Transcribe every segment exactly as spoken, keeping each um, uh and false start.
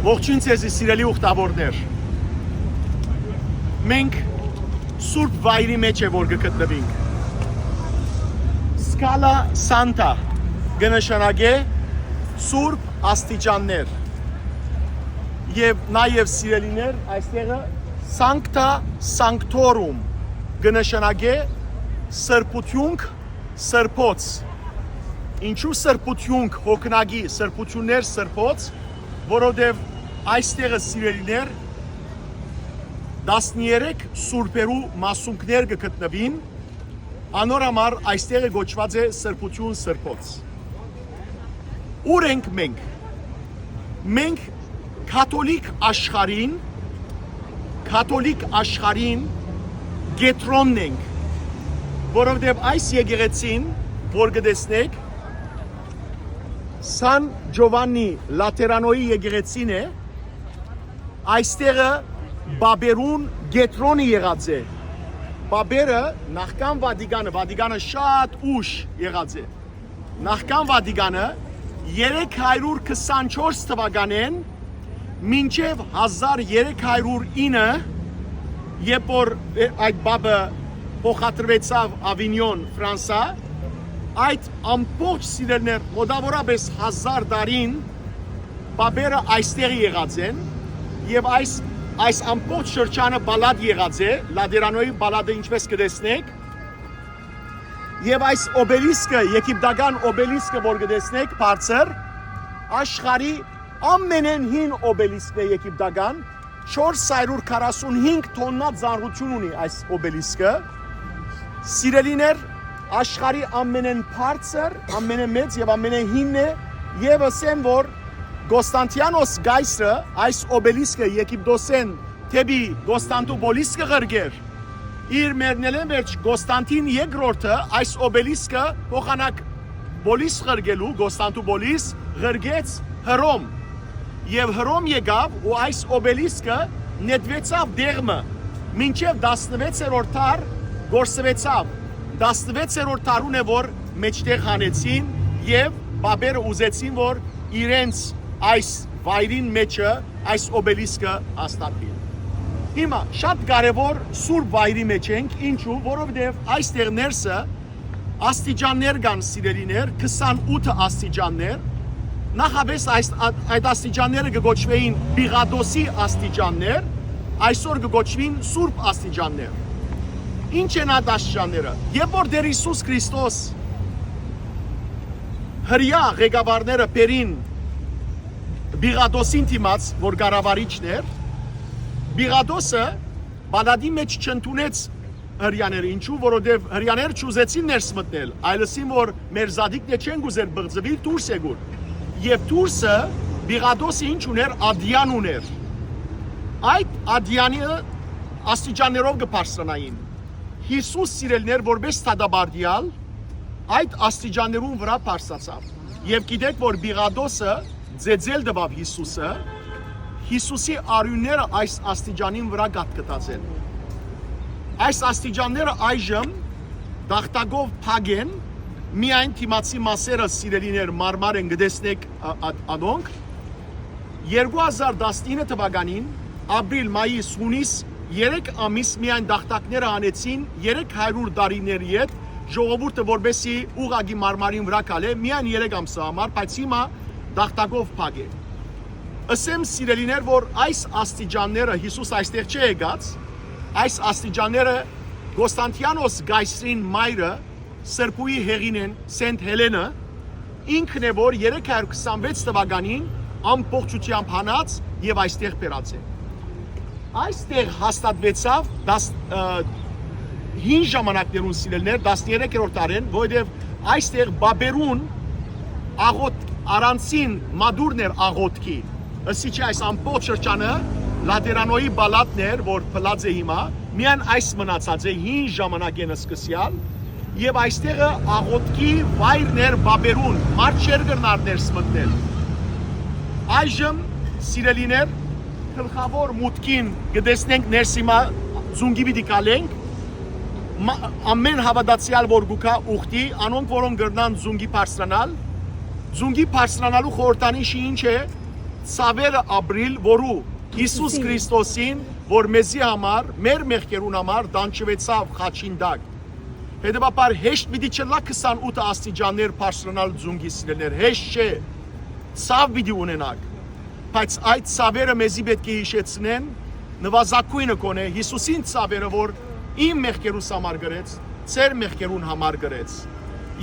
Ողջույն ձեզի, սիրելի ուխտավորներ։ Մենք սուրբ վայրի մէջ է որ կը գտնուինք։ Scala Santa կը նշանակէ սուրբ աստիճաններ։ Եւ նաեւ, սիրելիներ, այստեղը Sancta Sanctorum կը նշանակէ սրբութիւնք սրբոց։ Ինչու սրբութիւնք հոգնակի, սրբութիւններ սրբոց, որովհետեւ այստեղը, սիրելիներ, տասներեք սուրբերու մասունքներ կը գտնուին, անոր համար այստեղը կոչուած է սրբութիւն սրբոց։ Ո՞ւր ենք մենք։ Մենք կաթոլիկ աշխարհին, կաթոլիկ աշխարհին կեդրոնն ենք, որովհետեւ այս եկեղեցին, որ կը տեսնէք, Սան Ջովաննի Լատերանոյի եկեղեցին է, այստեղը պապերուն կեդրոնը եղած է։ Պապերը նախքան Վատիկանը, Վատիկանը շատ ուշ եղած է։ Նախքան Վատիկանը, երեք հարյուր քսանչորս թուականէն մինչեւ հազար երեք հարյուր ինը, երբ որ, ը, այդ պապը փոխադրուեցաւ Ավինիոն, Ֆրանսա, այդ ամբողջ, սիրելիներ, մոտավորապես հազար տարին պապերը այստեղ եղած են, եւ այս, այս ամբողջ շրջանը պալատ եղած է, Լատերանոյի պալատը, ինչպես կը տեսնէք, եւ այս օբելիսկը, եգիպտական օբելիսկը, որ կը տեսնէք, բարձր, աշխարհի ամենէն հին օբելիսկն է եգիպտական, չորս հարյուր քառասուն հինգ թոննա ծանրութիւն ունի այս օբելիսկը։ Սիրելիներ, աշխարհի ամենէն բարձր, ամենէ մեծ եւ ամենէ հինն է, եւ ըսեմ, որ Կոստանտիանոս կայսրը այս օբելիսկը Եգիպտոսէն դէպի Կոստանտուպոլիս կը ղրկէր, իր մեռնելէն վերջ Կոստանտին երկրորդը այս օբելիսկը փոխանակ պոլիս ղրկելու, Կոստանտուպոլիս, ղրկեց Հռոմ։ Եւ Հռոմ եկաւ ու այս օբելիսկը նետուեցաւ դեղմը մինչեւ տասնվեցերորդ դար կորսուեցաւ։ Տասնվեցերորդ դարուն է, որ մէջտեղ հանեցին եւ պապերը ուզեցին, որ իրենց այս վայրին մէջը այս օբելիսկը հաստատուի։ Հիմա շատ կարեւոր սուրբ վայրի մէջ ենք, ինչու, որովհետեւ այստեղ ներսը աստիճաններ կան, սիրելիներ, քսանութ աստիճաններ։ Նախապէս այս, այդ աստիճանները կը կոչուէին Պիղատոսի աստիճաններ, այսօր կը կոչուին սուրբ աստիճաններ։ Ի՞նչ են այդ աստիճանները։ Երբ որ Տէր Յիսուս Քրիստոս հրեայ ղեկավարները բերին Պիղատոսին դիմաց, որ կառավարիչն էր, Պիղատոսը պալատի մէջ չընդունեց հրեաները։ Ինչու՞, որովհետեւ հրեաները չուզեցին ներս մտնել, այլ ըսին, որ մեր զատիկները չեն կ'ուզեր բղծուիլ, դուրս եկուր։ Եւ դուրսը Պիղատոսը ինչ ունէր, ադեան ունէր։ Այդ ադեանը աստիճաններով կը բարձրանային։ Յիսուս, սիրելիներ, որպէս դատապարտեալ, այդ աստիճաններուն վրայ բարձրացաւ։ Եւ գիտէք, որ Պիղատոսը ծեծել տուաւ Յիսուսը, Յիսուսի արիւնները այս աստիճանին վրայ կատկտած են։ Այս աստիճանները այժմ տախտակով փակ են, միայն դիմացի մասերը, սիրելիներ, մարմար են, կը տեսնէք ա-, ա-, անոնք։ Երկու հազար տասնինը թվականին, ապրիլ, մայիս, յունիս, երեք ամիս միայն տախտակները հանեցին, երեք հարիւր տարիների հետ, ժողովուրդը որպեսի ուղղակի մարմարին վրայ քալէ, միայն երեք ամսը համար, բայց հիմա տախտակով փակ է։ Ըսեմ, սիրելիներ, որ այս աստիճանները, Յիսուս այստեղ չէ եկած, այս աստիճանները Կոստանտիանոս կայսրին մայրը, Սրբուհի Հեղինեն, Սենտ Հելենը, ինքն է, որ երեք հարիւր քսանվեց թվականին ամբողջությամբ հանած եւ այստեղ բերած է։ Այստեղ հաստատուեցաւ դաս-, ը, հին ժամանակներուն, սիրելիներ, տասներեքերորդ դարէն, որովհետեւ այստեղ պապերուն աղոթ-, առանձին մատուռն էր աղոթքի։ Ըսի չէ, այս ամբողջ շրջանը Լատերանոյի պալատն էր, որ փլած է հիմա, միայն այս մնացած է հին ժամանակէն սկսեալ, եւ այստեղը աղոթքի վայրն էր պապերուն, մարդ չէր կրնար ներս մտնել։ Այժմ, սիրելիներ, գլխաւոր մուտքին կը տեսնենք ներս, հիմա ծունկի պիտի քալենք, մա-, ամէն հաւատացեալ որ կու գայ ուխտի, անոնք որոնք կրնան ծունկի բարձրանալ, ծունկի բարձրանալու խորհրդանիշը ինչ է, Ցաւերը ապրիլ, որու Յիսուս Քրիստոսին, որ մեզի համար, մեր մեղքերուն համար տանջուեցաւ խաչին տակ։ Հետեւաբար հեշտ պիտի չըլլայ քսանութ աստիճաններ բարձրանալ, ծունկի սիրելիներ, հեշտ չէ։ Ցաւ պիտի ունենաք, բայց այդ ցաւերը մեզի պէտք է յիշեցնեն նուազագոյնը քոնէ, Յիսուսին ցաւերը, որ իմ մեղքերուս համար կրեց, ձեր մեղքերուն համար կրեց։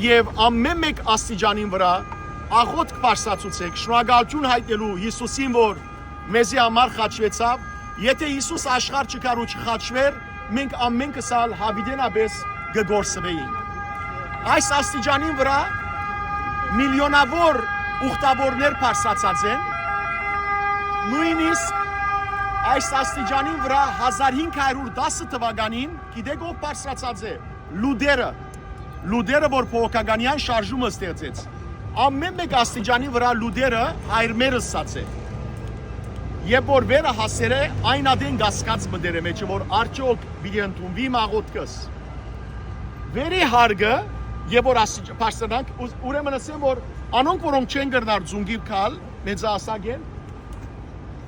Եւ ամէն մէկ աստիճանին վրայ աղօթք բարձրացուցէք, շնորհակալութիւն յայտնելու Յիսուսին, որ մեզի համար խաչուեցաւ։ Եթէ Յիսուս աշխարհ չկար ու չխաչուէր, մենք ամէնքս ալ յաւիտենապէս կը կորսուէինք։ Այս աստիճանին վրայ միլիոնաւոր ուխտաւորներ բարձրացած են, նոյնիսկ այս աստիճանին վրայ հազար հինգ հարիւր տասը թուականին, գիտէք ով բարձրացած է։ Լուտերը։ Լուտերը, որ բողոքականեան շարժումը ստեղծեց, ամէն մէկ աստիճանի վրայ Լուտերը հայրմեր ըսած է։ Երբ որ վերը հասեր է, այն ատեն կասկած մտեր է մեջը, որ արդեօք պիտի ընդունուի իմ աղօթքս։ Վերի հարկը, երբ որ ասի-, բարձրանանք, ու-, ուրեմն ասեմ, որ անոնք, որոնք չեն կրնար ծունկի գալ, մեծահասակ են,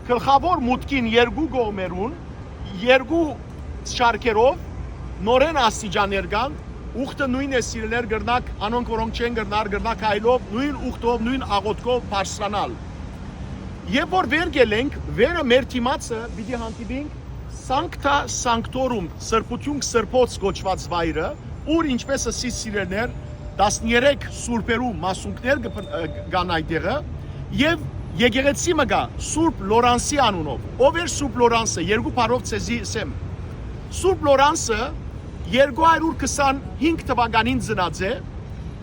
գլխաւոր մուտքին երկու կողմերուն, երկու շարքերով նորէն աստիճաններ կան, ուխտը նոյն է, սիրելիներ, կրնաք, անոնք, որոնք չեն կրնար, կրնաք այլով, նոյն ուխտով, նոյն աղօթքով բարձրանալ։ Երբ որ վեր գելենք, վերը մեր դիմացը պիտի հանդիպինք Սանկտա Սանկտորում, Սրբութիւն Սրբոց կոչուած վայրը, ուր, ինչպէս ըսի, սիրելիներ, տասներեք սուրբերու մասունքներ կը փն-, ը, կան այդ տեղը, եւ եկեղեցի մը կայ, Սուրբ Լորանսի անունով։ Ով էր Սուրբ Լորանսը, երկու բառով ձեզի ըսեմ։ Սուրբ Լորանսը երկու հարիւր քսանհինգ թուականին ծնած է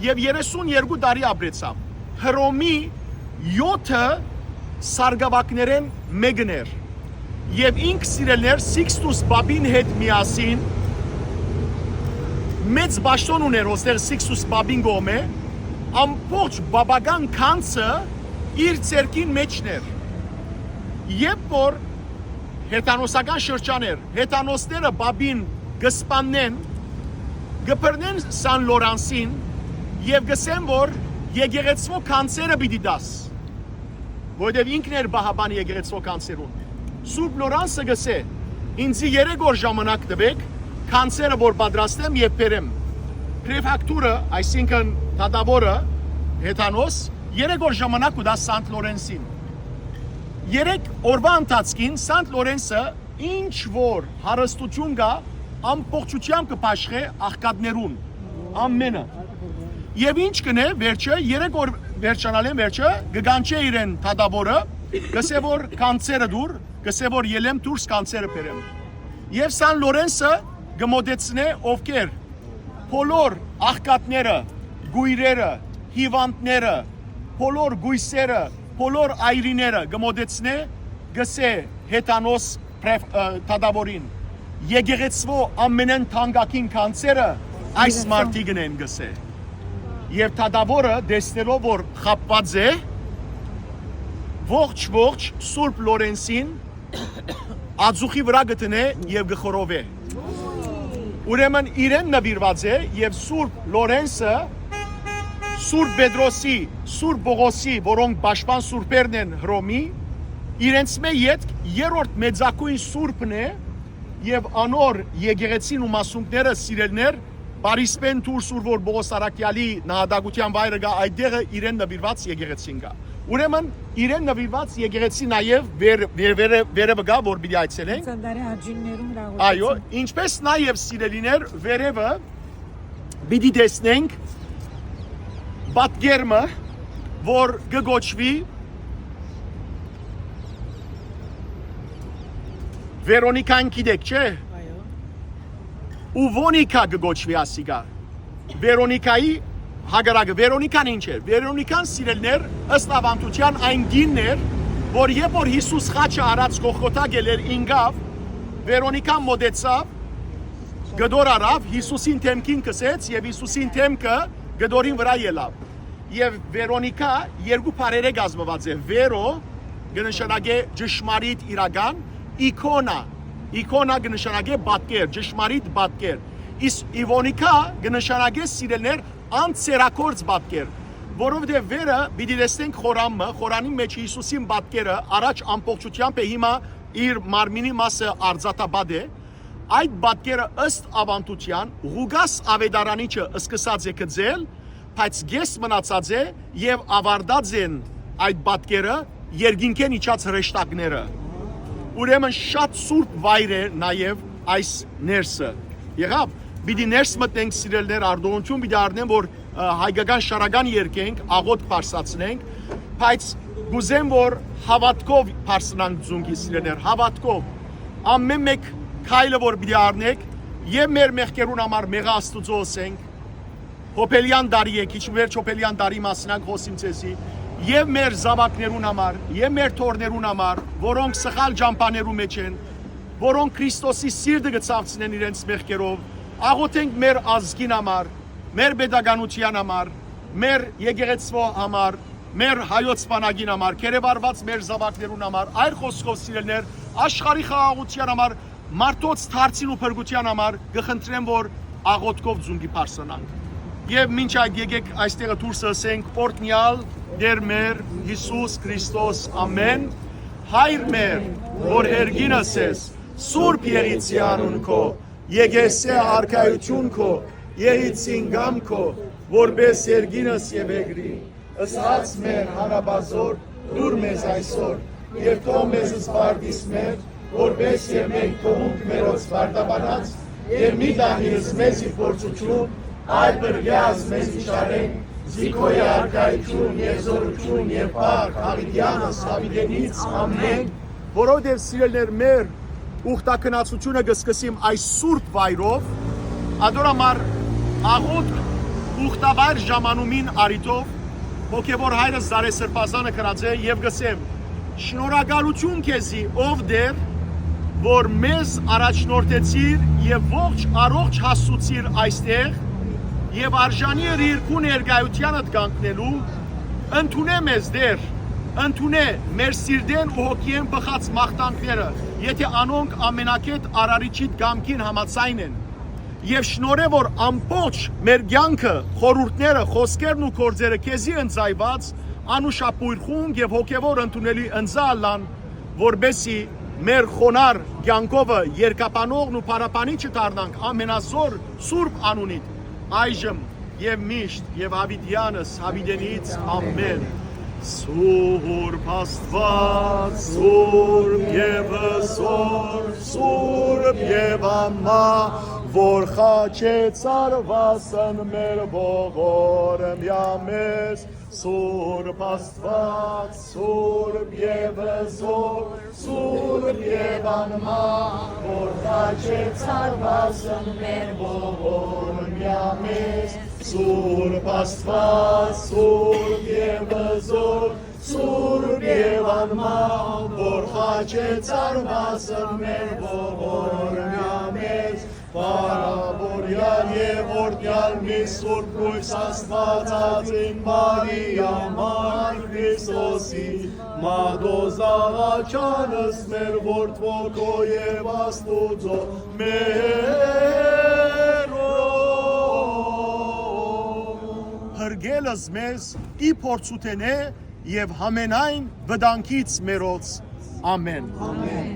եւ երեսուն երկու տարի ապրեցաւ։ Հռոմի եօթը սարկաւակներէն մէկն էր եւ ինք, սիրելիներ, Սիքստուս Պապին հետ միասին մեծ պաշտօն ունէր հոստեղ Սիքստուս Պապին կողմէ, ամբողջ պապական գանձը իր ձեռքին մէջն էր։ Երբ որ հեթանոսական շրջան էր, հեթանոսները Պապին կը սպաննեն, կը բռնեն Սան Լորանսին եւ կ'ըսեն, որ եկեղեցւոյ գանձերը պիտի տաս, որովհետեւ ինքն էր պահապան եկեղեցւոյ գանձերուն։ Սուրբ Լորանսը կ'ըսէ. «Ինձի երեք օր ժամանակ տուէք, գանձերը որ պատրաստեմ եւ բերեմ»։ Պրեֆակտուրը, այսինքն դատաւորը, հեթանոս, երեք օր ժամանակ կու տայ Սանտ Լորենսին։ Երեք օրուայ ընթացքին Սանտ Լորենսը ինչ որ հարստութիւն կայ, ամբողջութեամբ կը բաշխէ աղքատներուն, ամէնը։ Եւ ինչ կ'ընէ վերջը, երեք օր վերջանալէն վերջը, կը կանչէ իրեն դատաւորը, կ'ըսէ, որ գանձերը տուր, կ'ըսէ, որ ելեմ դուրս գանձերը բերեմ։ Եւ Սան Լորենսը կը մօտեցնէ ովքեր, բոլոր աղքատները, կոյրերը, հիւանդները, բոլոր կոյսերը, բոլոր այրիները կը մօտեցնէ, կ'ըսէ հեթանոս պրեֆ-, ը, դատաւորին. «Եկեղեցւոյ ամենէն թանկագին գանձերը այս մարդիկն են», կ'ըսէ։ Եւ դատաւորը, տեսնելով որ խաբուած է, ողջ-ողջ Սուրբ Լորենսին ածուխի վրայ կը դնէ եւ կը խռովէ։ Ուրեմն իրեն նուիրուած է, եւ Սուրբ Լորենսը, Սուրբ Պետրոսի, Սուրբ Պողոսի, որոնք պաշտպան սուրբերն են Հռոմի, իրենցմէ ետք երրորդ մեծագոյն սուրբն է, եւ անոր եկեղեցին ու մասունքները, սիրելիներ, Պարիսպէն դուրս, ուր որ Պողոս Առաքեալի նահատակութեան վայրը կայ, այդ տեղը իրեն նուիրուած եկեղեցին կայ։ Ուրեմն իրեն նուիրուած եկեղեցի նաեւ վեր-, վեր-, վերը-, վերևը կայ, որ պիտի այցելենք։ Ցանցարի աջիններուն հրաղորդեցին։ Այո, ինչպես նաեւ, սիրելիներ, վերևը պիտի տեսնենք պատկերմը, որ կը կոչուի Վերոնիկան, գիտեք, չէ՞։ Այո։ Ու Վոնիկա կը կոչուի ասիկա։ Վերոնիկայի հակառակը։ Վերոնիկան ինչ էր։ Վերոնիկան, սիրելիներ, ըստ աւանդութեան այն կինն էր, որ երբ որ Յիսուս խաչը առած Գողգոթա գելեր ինկաւ, Վերոնիկան մոտեցաւ, կտոր առավ, Յիսուսին դէմքին կսեց եւ Յիսուսին դէմքը կտորին վրայ ելաւ։ Եւ Վերոնիկա երկու բառերէ կազմուած է։ Վերո կը նշանակէ ճշմարիտ, իրական, իքոնա, իքոնա կը նշանակէ պատկեր, ճշմարիտ պատկեր։ Իսկ իվոնիկա կը նշանակէ, սիրելիներ, անսեռակորձ պատկեր։ Որովհետեւ վերը պիտի տեսնենք խորան մը, խորանին մէջ Յիսուսին պատկերը, առաջ ամբողջութեամբ է, հիմա իր մարմինի մասը արծաթապատ է։ Այդ պատկերը ըստ աւանդութեան Ղուկաս աւետարանիչը սկսած է գծել, բայց կես մնացած է եւ աւարտած են այդ պատկերը երկինքէն իջած հրեշտակները։ Ուրեմն շատ սուրբ վայր է նաեւ այս ներսը։ Եղաւ, պիտի ներս մտնենք, սիրելիներ, արտոնություն պիտի առնեմ, որ, ը, հայկական շարական երկենք, աղոթք բարձրացնենք, բայց կուզեմ, որ հաւատքով բարձրանանք ծունկի, սիրելիներ, հաւատքով։ Ամէն մէկ քայլը, որ պիտի առնեք, եւ մեր մեղքերուն համար մեղա Աստուծոյ ըսենք, Հոբելեան տարի է, քիչ վերջ Հոբելեան տարի մասին ակ խօսիմ ձեզի, եւ մեր զաւակներուն համար, եւ մեր թոռներուն համար, որոնք սխալ ճամբաներու մէջ են, որոնք Քրիստոսի սիրտը կը ցաւցնեն իրենց մեղքերով, աղոթենք մեր ազգին համար, մեր պետականութեան համար, մեր եկեղեցւոյ համար, մեր հայոց բանակին համար, կերեւարուած մեր զաւակներուն համար, այլ խօսքով, սիրելիներ, աշխարհի խաղաղութեան համար, մարդոց դարձին ու փրկութեան համար կը խնդրեմ, որ աղոթքով ծունկի բարձրանանք։ Եւ մինչ այդ, եկեք այստեղը դուրս ըսենք օրհնեալ Տէր մեր Յիսուս Քրիստոս, ամէն։ Հայր մեր, որ երկինս ես, սուրբ եղիցի անուն քո, եկեսե արքայություն քո, եղիցին կամ քո, որպես երկինս եւ երկրի։ Ըսած մեր հանապազոր, դուր մեզ այսօր, եւ թող մեզ սպարտիս մեր, որպես եւ մենք թողունք մերոց պարտաբանած, եւ մի տանիլ մեզի փորձութիւն, այլ բրգեազ մեզի շարեն, զի քո է արքայություն, եւ զօրութիւն, եւ փառք, յաւիտեանս, յաւիտենից, ամէն։ Որովհետեւ, սիրելիներ, մեր ուխտագնացութիւնը կը սկսիմ այս սուրբ վայրով, ադոր համար աղոթք ուխտավայր ժամանումին առիթով հոգեւոր հայրս Զարե Սրբազանը գրած է եւ գսեմ. «Շնորհակալություն քեզի, ով Տեր, որ մեզ առաջնորդեցիր եւ ողջ առողջ հասցուցիր այստեղ եւ արժանի ըրիր քու ներկայութեանդ կանգնելու։ Ընդունէ մեզ, Տեր, ընդունէ մեր սիրտէն ու հոգիէն բխած մաղթանքները, եթէ անոնք ամենակետ Արարիչիդ կամքին համաձայն են։ Եւ շնորհէ, որ ամբողջ մեր կեանքը, խորհուրդները, խօսքերն ու գործերը քեզի ընծայուած անուշաբոյր խունկ եւ հոգեւոր ընդունելի ընծայ ըլլան, որպէսզի մեր խոնար կեանքովը երկաբանողն ու փառաբանիչը դառնանք ամենազոր սուրբ անունիդ, այժմ եւ միշտ եւ յաւիտեանս յաւիտենից, ամէն»։ Սուրբ Աստուած, սուրբ եւ զոր, սուրբ եւ անմահ, որ խաչեց արուասն մեր ողորմեա մեզ, Սուրբ Աստուած, սուրբ եւ զոր, սուրբ եւ անմահ, որ խաչեց արուասն մեր ողորմեա մեզ, Սուրբ Աստուած, սուրբ եւ զոր, սուրբ եւ անմահ, որ խաչեց արուասն մեր ողորմեա մեզ, փառաւորեալ եւ օրհնեալ մի սուրբ լոյս Աստուածածին Մարիա, մայր Քրիստոսի, մատոզաղաչանս մեր որդւոյ քո եւ Աստուծոյ մերոյ։ Փրկելս մեզ ի փորձութենէ եւ յամենայն վտանգից մերոց։ Ամէն։ Ամէն։